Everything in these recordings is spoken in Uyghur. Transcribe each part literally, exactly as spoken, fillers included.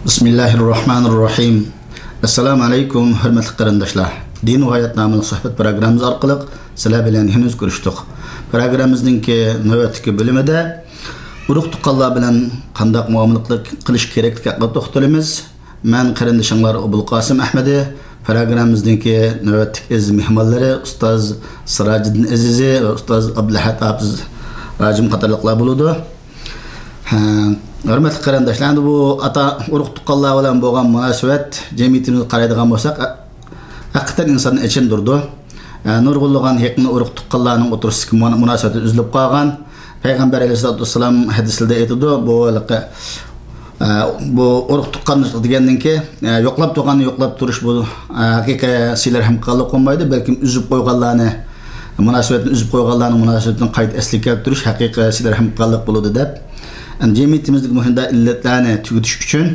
بىسمىللاھىررەھمانىررەھىم. ئەسسالامۇ ئەلەيكۇم، ھۆرمەتلىك قېرىنداشلار. دىن ۋە ھايات ناملىق سۆھبەت پروگراممىمىز ئارقىلىق سىلەر بىلەن يەنە كۆرۈشتۇق. پروگراممىمىزنىڭكى نۆۋەتتىكى بۆلۈمىدە ئۇرۇق-تۇغقانلار بىلەن قانداق مۇئامىلە قىل-، قىلىش كېرەكلىكى ھەققىدە توختىلىمىز. مەن قېرىندىشىڭلار ئوبۇلقاسىم ئەھمىدى. پروگراممىمىزنىڭكى نۆۋەتتىكى ئەزىز مېھمانلىرى ئۇستاز سىراجىدىن ئەزىزى ۋە ئۇستاز ئابدۇلئەھەد ھاپىز ھاجىم قاتارلىقلار بولىدۇ. ھە، ھۆرمەتلىك قېرىنداشلار، ئەمدى بۇ ئاتا، ئۇرۇق-تۇغقانلار بىلەن بولغان مۇناسىۋەت جەمئىيىتىمىزگە قارايدىغان بولساق، ھە، ھەقىقەتەن ئىنساننى ئېچىندۇرىدۇ. ھە، نۇرغۇنلىغان يېقىن ئۇرۇق-تۇغقانلارنىڭ ئوتتۇرىسىدىكى مۇنا-، مۇناسىۋەت ئۈزۈلۈپ قالغان. پەيغەمبەر ئەلەيھىسسالاتۇ ۋەسسالام ھەدىسلىرىدە ئېيتىدۇ، بۇ ھېلىقى، ئە، بۇ ئۇرۇق-تۇغقان دېگەندىن كېيىن، ئە، يوقلاپ تۇرغاننى يوقلاپ تۇرۇش، بۇ، ئە، ھەقىقىي سىلە رەھىم قىلغانلىق بولمايدۇ، بەلكىم ئۈزۈپ قويغانلارنى، مۇناسىۋەتنى ئۈزۈپ قويغانلارنىڭ مۇناسىۋىتىنى قايتا ئەسلىگە كەلتۈرۈش ھەقىقىي سىلە رەھىم قىلغانلىق بولىدۇ دەپ، ئەمدى جەمئىيىتىمىزدىكى مۇشۇنداق ئىللەتلەرنى تۈگىتىش ئۈچۈن،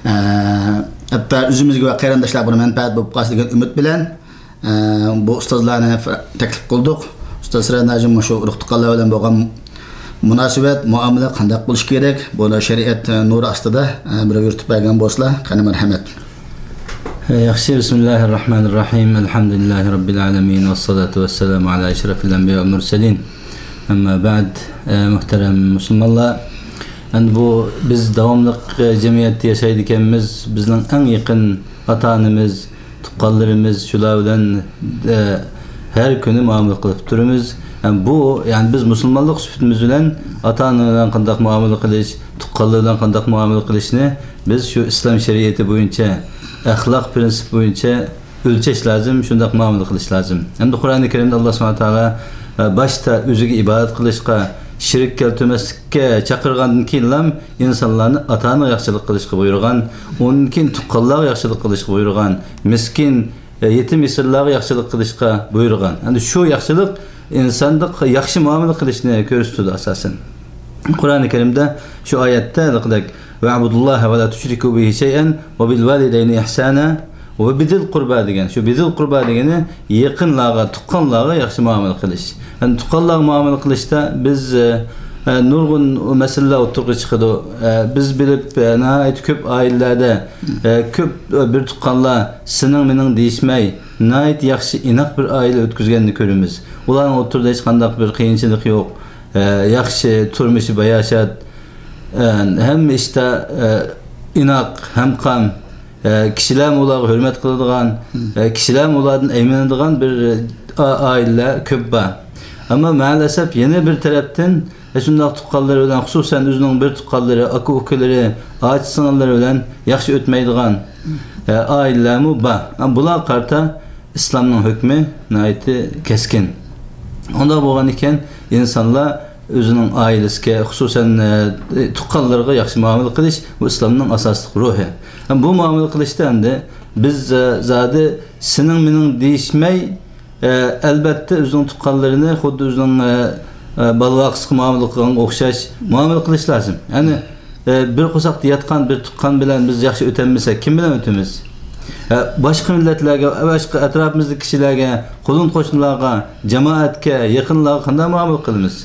ئە، ھەتتا ئۆزىمىزگە ۋە قېرىنداشلارغا بىر مەنپەئەت بولۇپ قالسا دېگەن ئۈمىد بىلەن، ئە، بۇ ئۇستازلارنى تەكلىپ قىلدۇق. ئۇستاز سىراجىدىن ھاجىم مۇشۇ ئۇرۇق-تۇغقانلار بىلەن بولغان مۇناسىۋەت، مۇئامىلە قانداق بولۇشى كېرەك؟ بۇنى شەرىئەت نۇرى ئاستىدا، ئە، بىر يورۇتۇپ بەرگەن بولسىلا، قېنى مەرھەمەت. ياخشى، بىسمىللاھىررەھمانىررەھىم. ئەلھەمدۇلىللاھى رەببىل ئالەمىن. ۋەسسالاتۇ ۋەسسالامۇ ئالا ئەشرەفىل ئەنبىيا ۋەل مۇرسەلىن. ئەمما بەئد، ئە، مۇھتەرەم مۇسۇلمانلار. ئەمدى بۇ بىز داۋاملىق، ئە، جەمئىيەتتە ياشايدىكەنمىز. بىزنىڭ ئەڭ يېقىن ئاتا-ئانىمىز، تۇغقانلىرىمىز، شۇلار بىلەن، ئە، ھەر كۈنى مۇئامىلە قىلىپ تۇرىمىز. ھەم بۇ، يەنى بىز مۇسۇلمانلىق سۈپىتىمىز بىلەن ئاتا-ئانا بىلەن قانداق مۇئامىلە قىلىش، تۇغقانلار بىلەن قانداق مۇئامىلە قىلىشنى بىز شۇ ئىسلام شەرىئىتى بويىچە، ئەخلاق پىرىنسىپ بويىچە ئۆلچەش لازىم، شۇنداق مۇئامىلە قىلىش لازىم. ھەمدە قۇرئانى كەرىمدە ئاللا سۇبھانەھۇ ۋە تائالا، ئە، باشتا ئۆزىگە ئىبادەت قىلىشقا، شېرىك كەلتۈرمەسلىككە چاقىرغاندىن كېيىنلا ئىنسانلارنى ئاتا-ئانىغا ياخشىلىق قىلىشقا بۇيرۇغان، ئۇندىن كېيىن تۇغقانلارغا ياخشىلىق قىلىشقا بۇيرۇغان، مىسكىن، ئە، يېتىم-يېسىرلارغا ياخشىلىق قىلىشقا بۇيرۇغان. ئەمدى شۇ ياخشىلىق ئىنساندا ياخشى مۇئامىلە قىلىشنى كۆرسىتىدۇ ئاساسەن. قۇرئانى كەرىمدە شۇ ئايەتتە ھېلىقىدەك، «ۋەئبۇدۇللاھە ۋە لا تۇشرىكۇ بىھى شەيئەن ۋە بىل ۋالىدەينى ئىھسانا ۋە بىزىل قۇربا» دېگەن. شۇ بىزىل قۇربا دېگىنى يېقىنلارغا، تۇغقانلارغا ياخشى مۇئامىلە قىلىش. يەنى تۇغقانلارغا مۇئامىلە قىلىشتا بىز، ئە، ئە، نۇرغۇن مەسىلىلەر ئوتتۇرىغا چىقىدۇ. ئە، بىز بىلىپ، ئە، ناھايىتى كۆپ ئائىلىلەردە، ئە، كۆپ، ئە، بىر تۇغقانلار سېنىڭ مېنىڭ دېيىشمەي، ناھايىتى ياخشى، ئىناق بىر ئائىلە ئۆتكۈزگەننى كۆرىمىز. ئۇلارنىڭ ئوتتۇرىدا ھېچقانداق بىر قىيىنچىلىق يوق. ئە، ياخشى، تۇرمۇشى باياشات. ئە، ھەممە ئىشتا، ئە، ئىناق، ھەمقام. ئە، كىشىلەرمۇ ئۇلارغا ھۆرمەت قىلىدىغان، ئە، كىشىلەرمۇ ئۇلاردىن ئەيمىنىدىغان بىر، ئا-، ئائىلىلەر كۆپ بار. ئەمما مەئەلەسەپ يەنە بىر تەرەپتىن، ئە، شۇنداق تۇغقانلىرى بىلەن، خۇسۇسەن ئۆزىنىڭ بىر تۇغقانلىرى، ئاكا-ئۇكىلىرى، ئاچا-سىڭىللىرى بىلەن ياخشى ئۆتمەيدىغان، ئە، ئائىلىلەرمۇ بار. ئەمما بۇلارغا قارىتا ئىسلامنىڭ ھۆكمى ناھايىتى كەسكىن. ئۇنداق بولغان ئىكەن، ئىنسانلار ئۆزىنىڭ ئائىلىسىگە، خۇسۇسەن، ئە، تۇغقانلىرىغا ياخشى مۇئامىلە قىلىش، بۇ ئىسلامنىڭ ئاساسلىق روھى. ھەم بۇ مۇئامىلە قىلىشتا ئەمدى بىز، ئە، زادى سېنىڭ مېنىڭ دېيىشمەي، ئە، ئەلبەتتە ئۆزىنىڭ تۇغقانلىرىنى خۇددى ئۆزىنىڭ، ئە، ئە، بالا-باقىسىغا مۇئامىلە قىلغانغا ئوخشاش مۇئامىلە قىلىش لازىم. يەنى، ئە، بىر قورساقتا ياتقان بىر تۇغقان بىلەن بىز ياخشى ئۆتەلمىسەك، كىم بىلەن ئۆتىمىز؟ ئە، باشقا مىللەتلەرگە، باشقا ئەتراپىمىزدىكى كىشىلەرگە، قولۇم-قوشنىلارغا، جامائەتكە، يېقىنلارغا قانداق مۇئامىلە قىلىمىز؟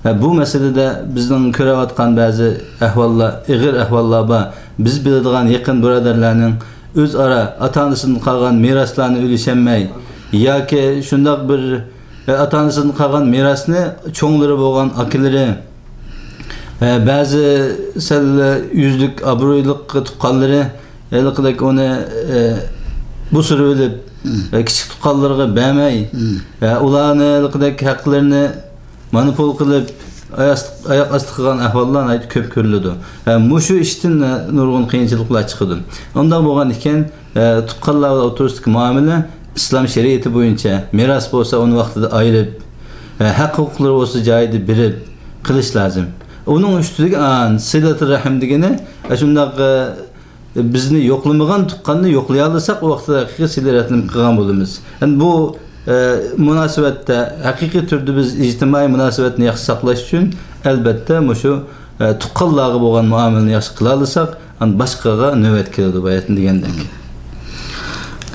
ئە، بۇ مەسىلىدە بىزنىڭ كۆرۈۋاتقان بەزى ئەھۋاللار، ئېغىر ئەھۋاللار بار. بىز بىلىدىغان يېقىن بۇرادەرلەرنىڭ ئۆزئارا ئاتا-ئانىسىدىن قالغان مىراسلارنى ئۈلۈشەلمەي ياكى شۇنداق بىر، ئە، ئاتا-ئانىسىدىن قالغان مىراسنى چوڭلىرى بولغان ئاكىلىرى، ئە، بەزى سەل يۈزلۈك، ئابرۇيلۇق تۇغقانلىرى ھېلىقىدەك ئۇنى، ئە، بۇسۇرۇۋېلىپ، ئە، كىچىك تۇغقانلىرىغا بەرمەي، ئە، ئۇلارنى ھېلىقىدەك ھەقلىرىنى مونوپول قىلىپ، ئاياس-، ئاياق ئاستى قىلغان ئەھۋاللار ناھايىتى كۆپ كۆرۈلىدۇ. ھە، مۇشۇ ئىشتىن، ھە، نۇرغۇن قىيىنچىلىقلار چىقىدۇ. ئۇنداق بولغان ئىكەن، ھە، تۇغقانلار ئوتتۇرىسىدىكى مۇئامىلە ئىسلام شەرىئىتى بويىچە، مىراس بولسا ئۇنى ۋاقتىدا ئايرىپ، ھە، ھەق ھوقۇقلىرى بولسا جايىدا بېرىپ قىلىش لازىم. ئۇنىڭ ئۈستىدىگە، ئا، سىلەتۇ رەھىم دېگىنى، ھە، شۇنداق، ھە، بىزنى يوقلىمىغان تۇغقاننى يوقلىيالىساق، ئۇ ۋاقىتتا ھەقىقىي سىلە رەھىم قىلغان بولىمىز. يەنى بۇ، ئە، مۇناسىۋەتتە، ھەقىقىي تۈردە بىز ئىجتىمائىي مۇناسىۋەتنى ياخشى ساقلاش ئۈچۈن، ئەلبەتتە، مۇشۇ، ئە، تۇغقانلارغا بولغان مۇئامىلىنى ياخشى قىلالىساق، ئاندىن باشقىغا نۆۋەت كېلىدۇ، باياتىن دېگەندەك.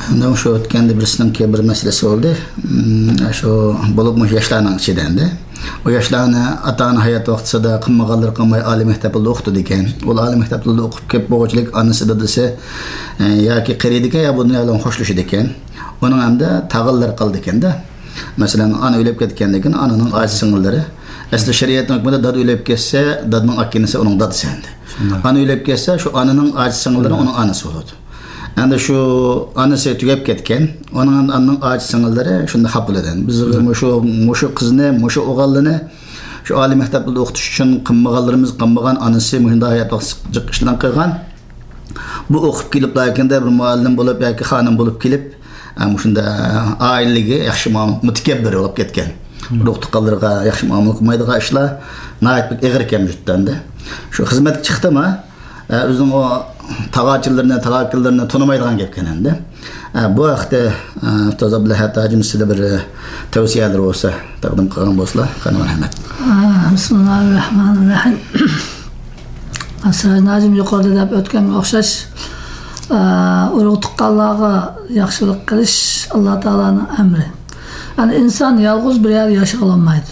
ئەمدى مۇشۇ ئۆتكەندە بىرسىنىڭكى بىر مەسىلىسى بولدى. مم، شۇ بولۇپ مۇشۇ ياشلارنىڭ ئىچىدە ئەمدى. ئۇ ياشلارنى ئاتا-ئانا ھايات ۋاقتىسىدا قىلمىغانلىرى قىلماي ئالىي مەكتەپلەردە ئوقۇتىدىكەن. ئۇلار ئالىي مەكتەپلەردە ئوقۇپ كەپ بولغۇچىلىك ئانىسى، دادىسى، ئە، ياكى قېرىيدىكەن يا بۇ دۇنيا بىلەن خوشلىشىدىكەن. ئۇنىڭ ھەمدە تاغىلىرى قالىدىكەن-دە. مەسىلەن، ئانا ئۆلۈپ كەتكەندىن كېيىن ئانىنىڭ ئاچا سىڭىللىرى. ئەسلى شەرىئەتنىڭ ھۆكمىدە دادا ئۆلۈپ كەتسە، دادىنىڭ ئاكىنىسى ئۇنىڭ دادىسى ئەمدى. شۇنداق. ئانا ئۆلۈپ كەتسە، شۇ ئانىنىڭ ئاچا سىڭىللىرى شۇنداق. ئۇنىڭ ئانىسى بولىدۇ. ئەمدى شۇ ئانىسى تۈگەپ كەتكەن، ئۇنىڭ ئانىنىڭ ئاچا سىڭىللىرى شۇنداق خاپا بولىدۇ. بىز شۇنداق. مۇشۇ، مۇشۇ قىزنى، مۇشۇ ئوغۇلنى شۇ ئالىي مەكتەپلەردە ئوقۇتۇش ئۈچۈن قىلمىغانلىرىمىز قىلمىغان، ئانىسى مۇشۇنداق ھايات ۋاقتىدا جىق ئىشلارنى قىلغان. بۇ ئوقۇپ كېلىپلا كېيىن بىر مۇئەللىم بولۇپ ياكى خانىم بولۇپ كېلىپ، ئە، مۇشۇنداق ئائىلىگە ياخشى مۇئام-، مۇتەكەببىر بولۇپ كەتكەن. مم. ئۇرۇق-تۇغقانلىرىغا ياخشى مۇئامىلە قىلمايدىغان ئىشلار ناھايىتى بەك ئېغىر ئىكەن بۇ يەردە. شۇ خىزمەتكە چىقتىمۇ، ئە، ئۆزىنىڭ ئۇ تاغاچىلىرىنى، تاغاكىلىرىنى تونۇمايدىغان گەپكەن ئەمدى. ئە، بۇ ھەقتە، ئە، ئۇستاز ئابدۇلئەھەد ھاجىمىز سىلەر بىر، ئە، تەۋسىيەلىرى بولسا تەقدىم قىلغان بولسىلا، قېنى مەرھەمەت. ئە، بىسمىللاھىررەھمانىررەھىم. سىراج ناجىم يۇقىرىدا دەپ ئۆتكەنگە ئوخشاش، ئە، ئۇرۇق-تۇغقانلارغا ياخشىلىق قىلىش ئاللا تائالانىڭ ئەمرى. يەنى ئىنسان يالغۇز بىر يەردە ياشىغىلى بولمايدۇ.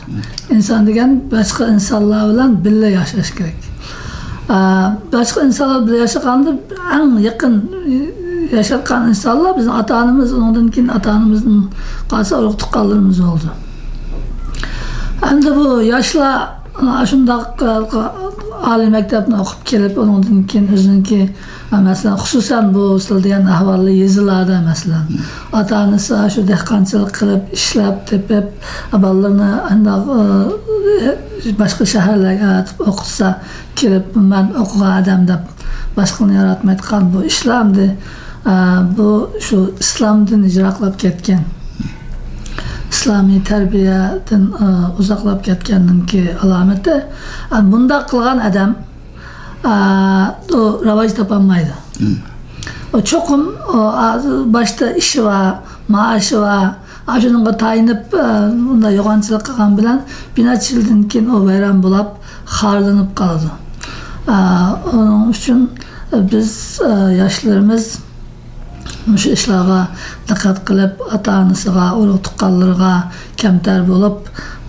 ئىنسان دېگەن باشقا ئىنسانلار بىلەن بىللە ياشاش كېرەك. ئە، باشقا ئىنسانلار بىلەن ياشىغاندا ئەڭ يېقىن ياشاتقان ئىنسانلار بىزنىڭ ئاتا-ئانىمىز، ئۇنىڭدىن كېيىن ئاتا-ئانىمىزدىن قالسا ئۇرۇق-تۇغقانلىرىمىز بولىدۇ. ئەمدى بۇ ياشلار، ئە، شۇنداق، ئە، ئالىي مەكتەپنى ئوقۇپ كېلىپ، ئۇنىڭدىن كېيىن ئۆزىنىڭكى، ئە، مەسىلەن، خۇسۇسەن بۇ سىلەر دېگەن ئەھۋاللار يېزىلاردا، مەسىلەن، ئاتا-ئانىسى شۇ دېھقانچىلىق قىلىپ، ئىشلەپ، تېپىپ، بالىلىرىنى ئانداق، ئە، باشقا شەھەرلەرگە ئەۋەتىپ ئوقۇتسا، كېلىپ، «مەن ئوقۇغان ئادەم» دەپ، باشقىنى ياراتمايدىغان بۇ ئىشلار ئەمدى، ئە، بۇ شۇ ئىسلامدىن يىراقلاپ كەتكەن، ئىسلامىي تەربىيەدىن، ئە، ئۇزاقلاپ كەتكەننىڭكى ئالامىتى. ئە، بۇنداق قىلغان ئادەم، ئە، ئۇ راۋاج تاپالمايدۇ. مم. ئۇ چوقۇم، ئۇ، ئا، باشتا ئىشى بار، مائاشى بار، ئاشۇنىڭغا تايىنىپ، ئە، ئۇنداق يوغانچىلىق قىلغان بىلەن بىر نەچچە يىلدىن كېيىن ئۇ ۋەيران بولاپ، خارلىنىپ قالىدۇ. ئە، ئۇنىڭ ئۈچۈن، ئە، بىز، ئە، ياشلىرىمىز مۇشۇ ئىشلارغا دىققەت قىلىپ، ئاتا-ئانىسىغا، ئۇرۇق-تۇغقانلىرىغا كەمتەر بولۇپ،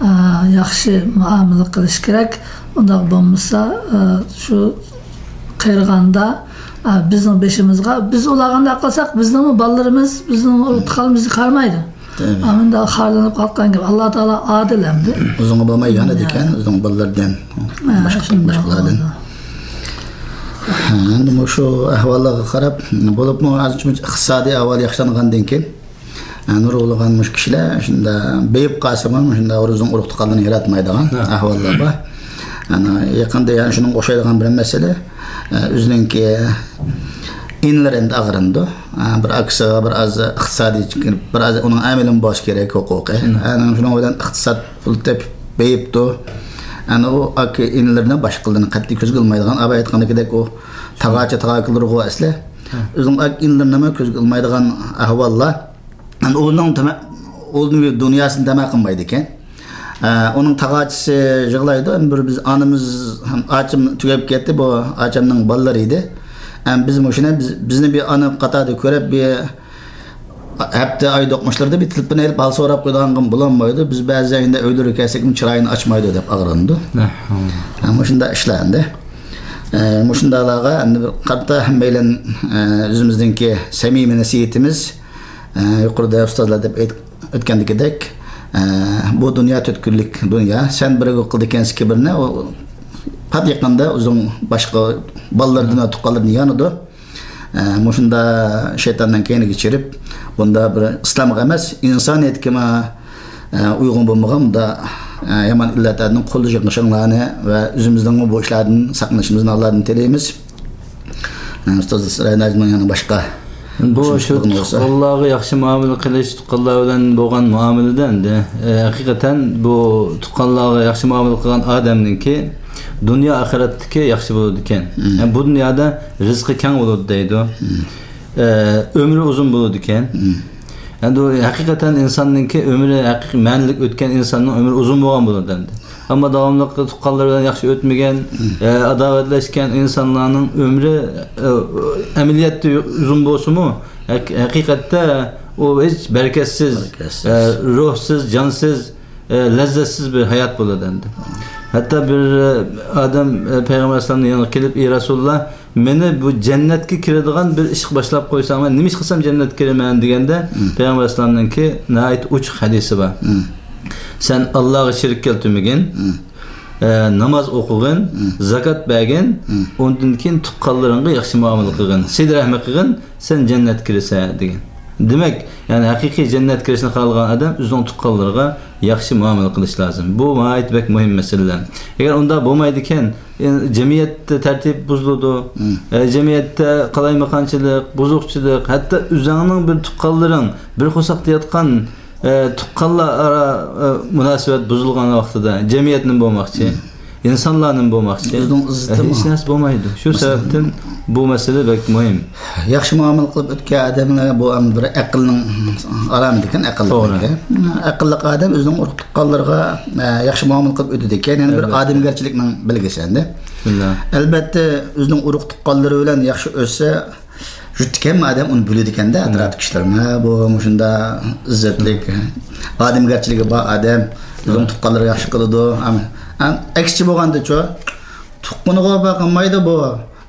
ئە، ياخشى مۇئامىلە قىلىش كېرەك. ئۇنداق بولمىسا، ئە، شۇ قېرىغاندا، ئە، بىزنىڭ بېشىمىزغا، بىز ئۇلارغا ئۇنداق قىلساق، بىزنىڭمۇ بالىلىرىمىز، بىزنىڭمۇ ئۇرۇق-تۇغقانلىرىمىزنى قارىمايدۇ. ئەمدى خارلىنىپ قالغان گەپ. ئاللا تائالا ئادىل ئەمدى. ئۆزۈڭگە بولماي يەنە دېگەن، ئۆزۈڭ بالىلاردىن، ھە، باشقا، شۇنداق باشقىلاردىن. بولىدۇ. ھە، ئەمدى مۇشۇ ئەھۋاللارغا قاراپ، بولۇپمۇ ئىقتىسادىي ئەھۋال ياخشىلانغاندىن كېيىن، ھە، نۇرغۇنلىغان مۇشۇ كىشىلەر شۇنداق بېيىپ قالسىمۇ، شۇنداق ئۆزىنىڭ ئۇرۇق-تۇغقانلىرىنى ياراتمايدىغان، ھە، ئەھۋاللار بار. ئەنە يېقىندا يەنە شۇنىڭغا ئوخشايدىغان بىر مەسىلە، ئە، ئۆزىنىڭكى ئىنىلىرى ئەمدى ئاغرىنىدۇ. ئە، بىر ئاكىسىغا بىر ئاز ئىقتىسادىي، بىر ئاز ئۇنىڭ ئەمىلىمۇ بولۇشى كېرەك، ھوقۇقى. مم. ئەنە شۇنىڭ بىلەن ئىقتىساد پۇل تېپىپ بېيىپتۇ. ئەنە ئۇ ئاكا ئىنىلىرىنى باشقىلىرىنى قەتئىي كۆزگە ئىلمايدىغان، ئابا ئېيتقاندىكىدەك ئۇ تاغاچى تاغاكىلىرىغۇ ئەسلى. ھە. ئۆزىنىڭ ئاكا ئىنىلىرىنىمۇ كۆزگە ئىلمايدىغان ئەھۋاللار. ئۇنىڭ تەمە-، ئۇنىڭ دۇنياسىنى تەمە قىلمايدىكەن. ئە، ئۇنىڭ تاغاچىسى يىغلايدۇ. ئەمدى بىر بىز ئانىمىز ھەم ئاچام تۈگەپ كەتتى. بۇ ئاچامنىڭ بالىلىرى ئىدى. ئەم، بىز مۇشۇنى، بىز، بىزنى بىر ئانا قاتارىدا كۆرۈپ، بىر ھەپتە ئاي دوقمۇشلىرىدا بىر تېلېفون ئېلىپ، ھال سوراپ قويىدىغانغىمۇ بولالمايدۇ. بىز بەزى ئەينىدە ئۆيلىرىگە كەلسەكمۇ چىرايىنى ئاچمايدۇ دەپ ئاغرىنىدۇ. ھە، مۇشۇنداق ئىشلار ئەمدى. ئە، مۇشۇنداقلارغا ئەمدى بىر قارىتا ھەممەيلەن، ئە، ئۆزىمىزنىڭكى سەمىمىي نەسىھىتىمىز، ئە، يۇقىرىدا ئۇستازلار دەپ ئېيت-، ئۆتكەندىكىدەك، ئە، بۇ دۇنيا تۆت كۈنلۈك دۇنيا. سەن بىرىگە قىلىدىكەنسەن كىبىرنى، ئۇ پات يېقىندا ئۆزۈڭ باشقا بالىلىرىدىن ۋە تۇغقانلىرىدىن يانىدۇ. ئە، مۇشۇندا شەيتاننىڭ كەينىگە چىرىپ، بۇندا بىر ئىسلامغا ئەمەس، ئىنسانىيەتكىمۇ، ئە، ئۇيغۇن بولمىغان بۇندا، ئە، يامان ئىللەتلەرنىڭ قولىدا يىغىشىڭلارنى ۋە ئۆزىمىزنىڭمۇ بۇ ئىشلاردىن ساقلىنىشىمىزنى ئاللادىن تىلەيمىز. ئە، ئۇستاز ئىسرائىل ھاجىمنىڭ يەنە باشقا بۇ قوشۇمچە شۇ قىلغىنى بولسا. تۇغقانلارغا ياخشى مۇئامىلە قىلىش، تۇغقانلار بىلەن بولغان مۇئامىلىدە ئەمدى، ئە، ھەقىقەتەن بۇ تۇغقانلارغا ياخشى مۇئامىلە قىلغان ئادەمنىڭكى دۇنيا ئاخىرەتتىكى ياخشى بولىدىكەن. مم. يەنى بۇ دۇنيادا رىزقى كەڭ بولىدۇ دەيدۇ. مم. ئە، ئۆمرى ئۇزۇن بولىدىكەن. مم. ئەمدى ئۇ ھەقىقەتەن ئىنساننىڭكى ئۆمرى ھەقىقىي مەنىلىك ئۆتكەن ئىنساننىڭ ئۆمرى ئۇزۇن بولغان بولىدۇ ئەمدى. ئەمما داۋاملىق تۇغقانلىرى بىلەن ياخشى ئۆتمىگەن، مم. ئە، ئاداۋەتلەشكەن ئىنسانلارنىڭ ئۆمرى، ئە، ئەمەلىيەتتە ئۇزۇن بولسىمۇ، ھەق-، ھەقىقەتتە ئۇ ھېچ بەرىكەتسىز، بەرىكەتسىز. ئە، روھسىز، جانسىز، ئە، لەززەتسىز بىر ھايات بولىدۇ ئەمدى. ھەتتا بىر، ئە، ئادەم، ئە، پەيغەمبەر ئەلەيھىسسالامنىڭ يېنىغا كېلىپ، «ئى رەسۇلۇللا، مېنى بۇ جەننەتكە كىرىدىغان بىر ئىشقا باشلاپ قويساڭ، مەن نېمە ئىش قىلسام جەننەتكە كىرىمەن؟» دېگەندە، پەيغەمبەر ئەلەيھىسسالامنىڭكى ناھايىتى ئوچۇق ھەدىسى بار. «سەن ئاللاغا شېرىك كەلتۈرمىگىن، ئە، ناماز ئوقۇغىن، زاكات بەرگىن، ئۇندىن كېيىن تۇغقانلىرىڭغا ياخشى مۇئامىلە قىلغىن، سىلە رەھمى قىلغىن، سەن جەننەتكە كىرىسەن» دېگەن. دېمەك، يەنى ھەقىقىي جەننەتكە كىرىشنى خالىغان ئادەم ئۆزىنىڭ تۇغقانلىرىغا ياخشى مۇئامىلە قىلىش لازىم. بۇ ناھايىتى بەك مۇھىم مەسىلىلەر. ئەگەر ئۇنداق بولمايدىكەن، ئە، جەمئىيەتتە تەرتىپ بۇزۇلىدۇ. ئە، جەمئىيەتتە قالايمىقانچىلىق، بۇزۇقچىلىق، ھەتتا ئۆزۈڭنىڭ بىر تۇغقانلىرىڭ، بىر قورساقتا ياتقان، ئە، تۇغقانلار ئارا، ئە، مۇناسىۋەت بۇزۇلغان ۋاقتىدا جەمئىيەتنىمۇ بولماقچى. ئىنسانلارنىمۇ بولماقچى. ئۆزىنىڭ ئىززىتىمۇ. ھېچ نەرسە بولمايدۇ. شۇ سەۋەبتىن بۇ مەسىلە بەك مۇھىم. ياخشى مۇئامىلە قىلىپ ئۆتكەن ئادەملەر بۇ ئەمدى بىر ئەقىلنىڭ ئالامىتى ئىكەن، ئەقىللىق توغرا. ئەقىللىق ئادەم ئۆزىنىڭ ئۇرۇق تۇغقانلىرىغا، ئە، ياخشى مۇئامىلە قىلىپ ئۆتىدىكەن. يەنە بىر ئادەمگەرچىلىكنىڭ بەلگىسى ئەمدى. بىسمىللا. ئەلبەتتە، ئۆزىنىڭ ئۇرۇق تۇغقانلىرى بىلەن ياخشى ئۆتسە، يۇرتتىكى ھەممە ئادەم ئۇنى بىلىدىكەن-دە، ئەتراپتىكى كىشىلەر. ھە، بۇ مۇشۇنداق ئىززەتلىك، ئادەمگەرچىلىكى بار ئادەم، ئۆزىنىڭ تۇغقانلىرىغا ياخشى قىلىدۇ. ئەم-، ئەم-، ئەكسىچە بولغاندىچۇ؟ تۇغقىنىغا باقمايدۇ بۇ.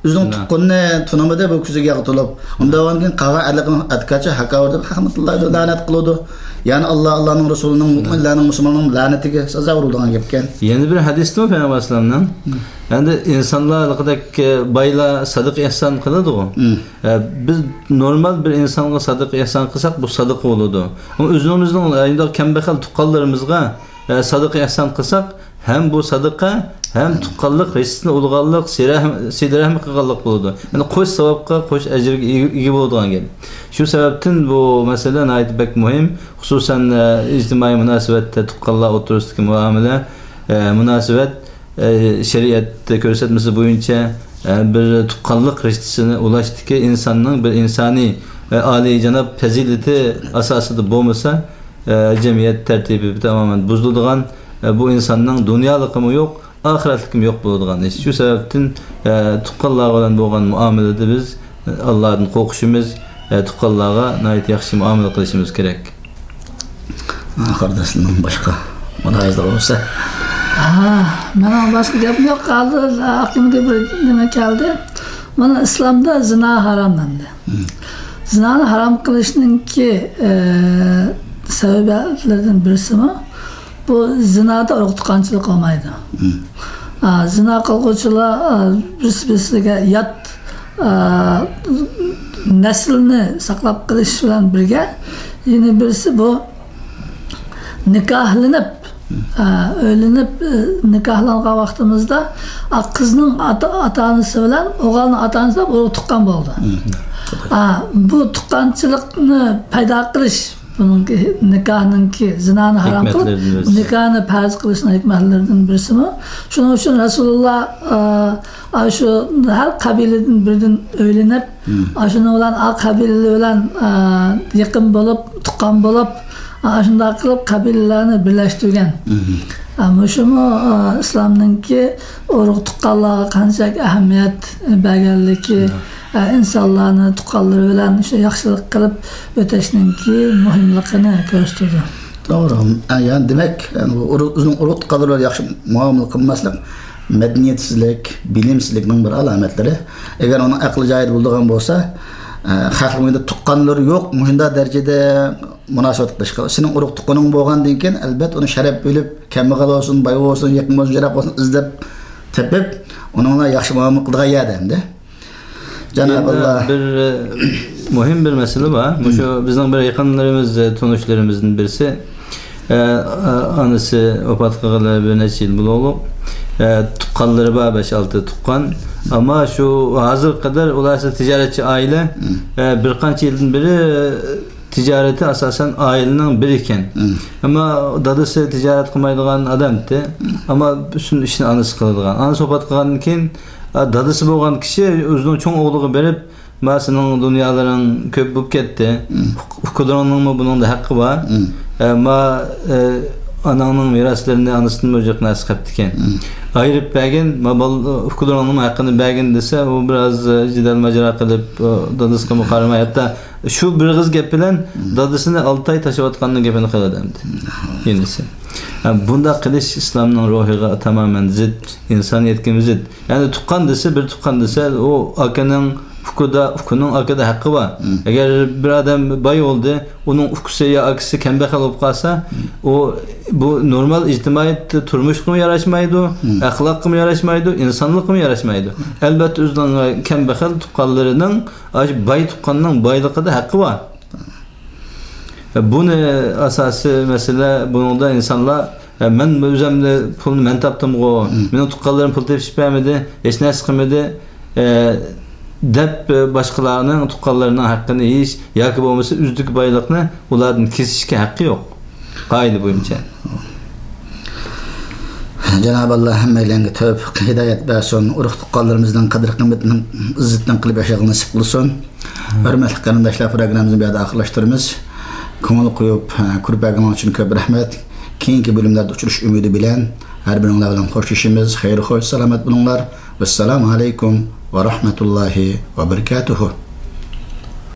ئۆزىنىڭ تۇغقىنىنى تونۇمىدى، بۇ كۆزىگە ياغ تولۇپ. ئۇنداق بولغاندىكىن قالغان ئەرلىكنىڭ ئەتكەچە ھاكاۋۇر دەپ ھەقمەتۇللاھى لەنەت قىلىدۇ. يەنى ئاللا، ئاللانىڭ رەسۇلىنىڭ، مۇئمىنلارنىڭ، مۇسۇلماننىڭ لەنىتىگە سازاۋەر بولىدىغان گەپكەن. يەنە بىر ھەدىستىمۇ پەيغەمبەر ئەلەيھىسسالامنىڭ، ئەمدى ئىنسانلار ھېلىقىدەك، ئە، بايلار سادىقە ئېھسان قىلىدىغۇ. ئە، بىز نورمال بىر ئىنسانغا سادىقە ئېھسان قىلساق، بۇ سادىقە بولىدۇ. ئەمما ئۆزىمىزنىڭ، ئە، كەمبەغەل تۇغقانلىرىمىزغا، ئە، سادىقە ئېھسان قىلساق، ھەم بۇ سادىقە، ھەم تۇغقانلىق رىشتىسىنى ئۇلىغانلىق، سىلە-، سىلە رەھمى قىلغانلىق بولىدۇ. يەنى قوش ساۋابقا، قوش ئەجىرگە ئىگە، ئىگە بولىدىغان گەپ. شۇ سەۋەبتىن بۇ مەسىلە ناھايىتى بەك مۇھىم. خۇسۇسەن، ئە، ئىجتىمائىي مۇناسىۋەتتە تۇغقانلار ئوتتۇرىسىدىكى مۇئامىلە، ئە، مۇناسىۋەت، ئە، شەرىئەت كۆرسەتمىسى بويىچە، ئە، بىر تۇغقانلىق رىشتىسىنى ئۇلاشتىكى ئىنساننىڭ بىر ئىنسانىي، ئە، ئالىيجاناب پەزىلىتى ئاساسىدا بولمىسا، ئە، جەمئىيەت تەرتىپى تامامەن بۇزۇلىدىغان، ئە، بۇ ئىنساننىڭ دۇنيالىقىمۇ يوق، ئاخىرەتلىكىمۇ يوق بولىدىغان ئىش. شۇ سەۋەبتىن، ئە، تۇغقانلار بىلەن بولغان مۇئامىلىدە بىز، ئە، ئاللادىن قورقۇشىمىز، ئە، تۇغقانلارغا ناھايىتى ياخشى مۇئامىلە قىلىشىمىز كېرەك. قارداشلىرىم، باشقا مۇلاھىزىلەر بولسا؟ ھا، مېنىڭ باشقا گەپمۇ يوق قالدى. ئاقلىمغا بىر نېمە كەلدى. مانا ئىسلامدا زىنا ھارام ئەمدى. زىنانى ھارام قىلىشنىڭكى، ئە، سەۋەبلىرىدىن بىرسىمۇ، بۇ زىنادا ئۇرۇق تۇغقانچىلىق بولمايدۇ. ئا، زىنا قىلغۇچىلار، ئا، بىرسى-بىرسىگە يات، ئا، نەسىلنى ساقلاپ قېلىش بىلەن بىرگە، يەنە بىرسى بۇ نىكاھلىنىپ، ئا، ئۆيلىنىپ، ئا، نىكاھلانغان ۋاقتىمىزدا، ئا، قىزنىڭ ئاتا، ئاتا-ئانىسى بىلەن ئوغۇلنىڭ ئاتا-ئانىسى ئۇرۇق تۇغقان بولىدۇ. ئا، بۇ تۇغقانچىلىقنى پەيدا قىلىش، بۇنىڭكى نىكاھنىڭكى، زىنانى ھارام قىلىپ، ھېكمەتلىرىدىن بىرسى. نىكاھنى پەرز قىلىشنىڭ ھېكمەتلىرىدىن بىرسىمۇ. شۇنىڭ ئۈچۈن رەسۇلۇللا، ئا، ئاشۇ ھەر قەبىلىدىن بىرىدىن ئۆيلىنىپ، ئاشۇنىڭ بىلەن، ئا، قەبىلە بىلەن، ئا، يېقىن بولۇپ، تۇغقان بولۇپ، ئا، ئاشۇنداق قىلىپ قەبىلىلەرنى بىرلەشتۈرگەن. ئا، مۇشۇمۇ، ئا، ئىسلامنىڭكى ئۇرۇق تۇغقانلارغا قانچىلىك ئەھمىيەت بەرگەنلىكى، ئا، ئىنسانلارنى تۇغقانلىرى بىلەن شۇ ياخشىلىق قىلىپ ئۆتۈشنىڭكى مۇھىملىقىنى كۆرسىتىدۇ. توغرا. ئە، يەنى دېمەك، يەنى بۇ ئۇرۇق، ئۆزىنىڭ ئۇرۇق تۇغقانلىرى بىلەن ياخشى مۇئامىلە قىلماسلىق مەدەنىيەتسىزلىك، بىلىمسىزلىكنىڭ بىر ئالامەتلىرى. ئەگەر ئۇنىڭ ئەقلى جايىدا بولىدىغان بولسا، ئە، خەقنىڭ ئۆيىدە تۇغقانلىرى يوق، مۇشۇنداق دەرىجىدە مۇناسىۋەت قىلىشقا. سېنىڭ ئۇرۇق تۇغقىنىڭ بولغاندىن كېيىن، ئەلبەتتە، ئۇنى شەرەپ بىلىپ، كەمبەغەل بولسۇن، باي بولسۇن، يېقىن بولسۇن، يىراق بولسۇن، ئىزدەپ تېپىپ، ئۇنىڭ بىلەن ياخشى مۇئامىلە قىلىدىغان يەردە ئەمدى. جانابىللا. يەنە بىر، ئە، مۇھىم بىر مەسىلە بار. مۇشۇ بىزنىڭ بىر يېقىنلىرىمىز، ئە، تونۇشلىرىمىزدىن بىرسى، ئە، ئە، ئانىسى ۋاپات قىلغىلى بىر نەچچە يىل بولۇۋالدى. ئە، تۇغقانلىرى بار، بەش-ئالتە تۇغقان. ئەمما شۇ ھازىرغا قەدەر ئۇلار ئەسلى تىجارەتچى ئائىلە. ئە، بىر قانچە يىلدىن بېرى، ئە، تىجارىتى ئاساسەن ئائىلىنىڭ بىرى ئىكەن. ئەمما دادىسى تىجارەت قىلمايدىغان ئادەمتى. ئەمما پۈتۈن ئىشنى ئانىسى قىلىدىغان. ئانىسى ۋاپات قىلغاندىن كېيىن، ئا، دادىسى بولغان كىشى ئۆزىنىڭ چوڭ ئوغلىغا بېرىپ، «ما، سېنىڭ دۇنيالىرىڭ كۆپ بولۇپ كەتتى. ئۇك-، ئۇكىلىرىڭنىڭمۇ بۇنىڭدا ھەققى بار. ئە، ما، ئە، ئاناڭنىڭ مىراسلىرىنى ئانىسىدىنمۇ جىق نەرسە قىلىپتىكەن. ئايرىپ بەرگىن، ما بال-، ئۇكىلىرىڭنىڭ ھەققىنى بەرگىن دېسە، ئۇ بىراز، ئە، جېدەل ماجىرا قىلىپ، ئۇ دادىسىغىمۇ قارىماي، ھەتتا شۇ بىر ئېغىز گەپ بىلەن دادىسىنى ئالتە ئاي تاشلاۋاتقاننىڭ گېپىنى قىلىۋاتامدى. ئىنىسى. ھە، بۇنداق قىلىش ئىسلامنىڭ روھىغا تامامەن زىت، ئىنسانىيەتكىمۇ زىت. يەنى تۇغقان دېسە، بىر تۇغقان دېسە، ئۇ ئاكىنىڭ ئۇكىدا، ئۇكىنىڭ ئاكىدا ھەققى بار. ئەگەر بىر ئادەم باي بولدى، ئۇنىڭ ئۇكىسى يا ئاكىسى كەمبەغەل بولۇپ قالسا، ئۇ، بۇ نورمال ئىجتىمائىي تۇرمۇشقىمۇ ياراشمايدۇ، ئەخلاققىمۇ ياراشمايدۇ، ئىنسانلىققىمۇ ياراشمايدۇ. ئەلۋەتتە، ئۆزىنىڭ كەمبەغەل تۇغقانلىرىنىڭ، ئاشۇ باي تۇغقاننىڭ بايلىقىدا ھەققى بار. بۇنى ئاساسىي مەسىلە، بۇنىڭدا ئىنسانلار، مەن ئۆزۈمنى، پۇلنى مەن تاپتىمغۇ، مېنىڭ تۇغقانلىرىم پۇل تېپىشىپ بەرمىدى، ھېچ نەرسە قىلمىدى، دەپ، باشقىلارنىڭ تۇغقانلىرىنىڭ ھەققىنى يېيىش ياكى بولمىسا ئۆزىدىكى بايلىقنى ئۇلاردىن كېسىشكە ھەققى يوق، قائىدە بويىچە. جانابى ئاللا ھەممەيلەنگە تەۋپىق، ھىدايەت بەرسۇن. ئۇرۇق تۇغقانلىرىمىزنىڭ قەدىر قىممىتىنىڭ ئىززىتىنىڭ قىلىپ ياشىغىنى نېسىپ قىلسۇن. ھۆرمەتلىك قېرىنداشلار، پروگراممىمىزنى بۇ يەردە ئاخىرلاشتۇرىمىز. كۆڭۈل قويۇپ، ھە، كۆرۈپ بەرگىنىڭ ئۈچۈن كۆپ رەھمەت. كېيىنكى بۆلۈملەردە ئۇچرىشىش ئۈمىدى بىلەن ھەر بىرىڭلار بىلەن خوشلىشىمىز. خەير خوش، سالامەت بولۇڭلار. ۋەسسالامۇ ئەلەيكۇم ۋە رەھمەتۇللاھى ۋە بەرىكاتۇھۇ.